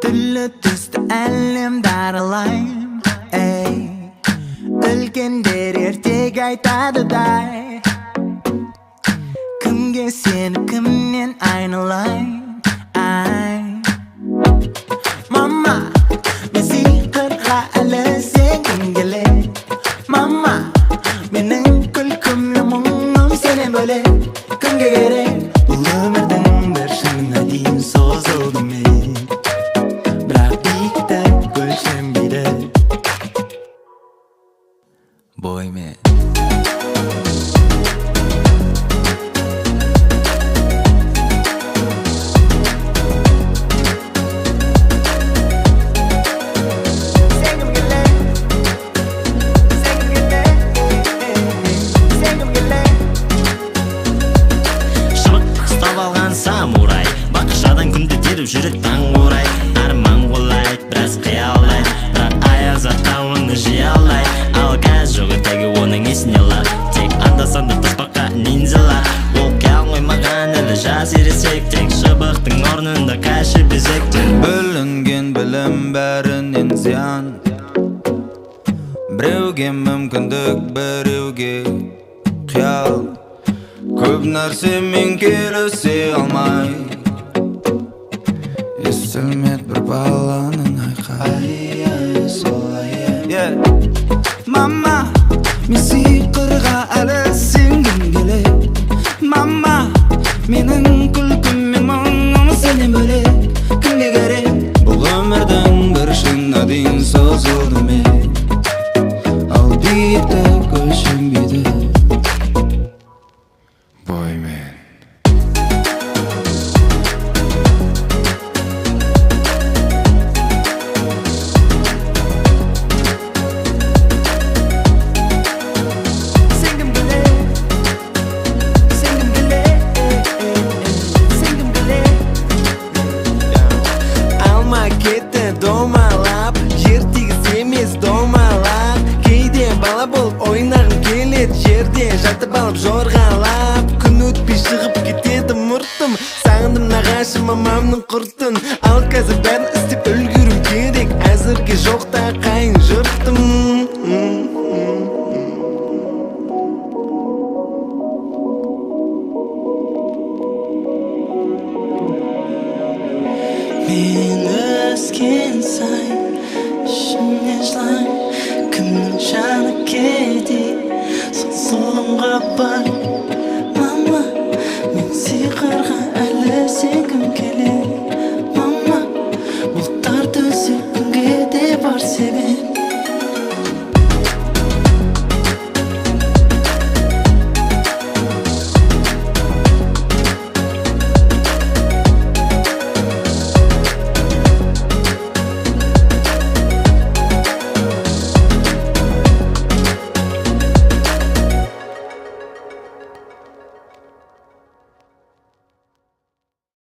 Түрлі түсті әлемді аралайм, ей. Үлкендер ертегі айтады дай. Кімге сеніп, кімнен айналайын, ай. Мама, мен сиқырға әлі сенгім келеді. Мама, менің күлкімді мұңым сенен бөлек кімге керек? Бұл өмірдің бір шыңына дейін созылдым мен, бірақ биіктік өлшенбейді боймен. Сенгім келеді, сенгім келеді, сенгім келеді. Шыбық ұстап алған самурай, бақшадан күнде теріп жүреді таң орай. Арман қуалайды, біраз қиялдайды, бірақ аяз ата оны жей алмайды. Ал қазір жоқ ертегі оның есіне алар, тек анда санда тасбақа ниндзялар. Ол қиял қоймаған әлі жас ересек, тек шыбықтың орнында кәші безек. Бүлінген білім бәрінен зиян. Біреуге мүмкіндік, біреуге қиял. Көп нәрсемен келісе алмай, естілмеді бір баланың айқайы. Yeah. Мама, мен сиқырға әлі сенгім келеді. Мама, менің күлкім мен мұңым сенен бөлек кімге керек? Бұл өмірдің бір шыңына дейін созылдым мен, ал биіктік өлшенбейді боймен. Сенгім келеді, сенгім келеді, сенгім келеді. Алма кетті домалап, жер тегіс емес домалақ. Кейде бала болып ойнағым келеді, жерде жатып алып жорғалап. Күн өтпей шығып кетеді мұртым, сағындым нағашы мамамның құртын. Ал қазір бәрін істеп үлгеру керек, әзірге жоқ та қайын жұртым. Мен өскен сайын ішімнен жылайм. Кімнің жаны кетеді сол зұлымға бай? Мама, мен сиқырға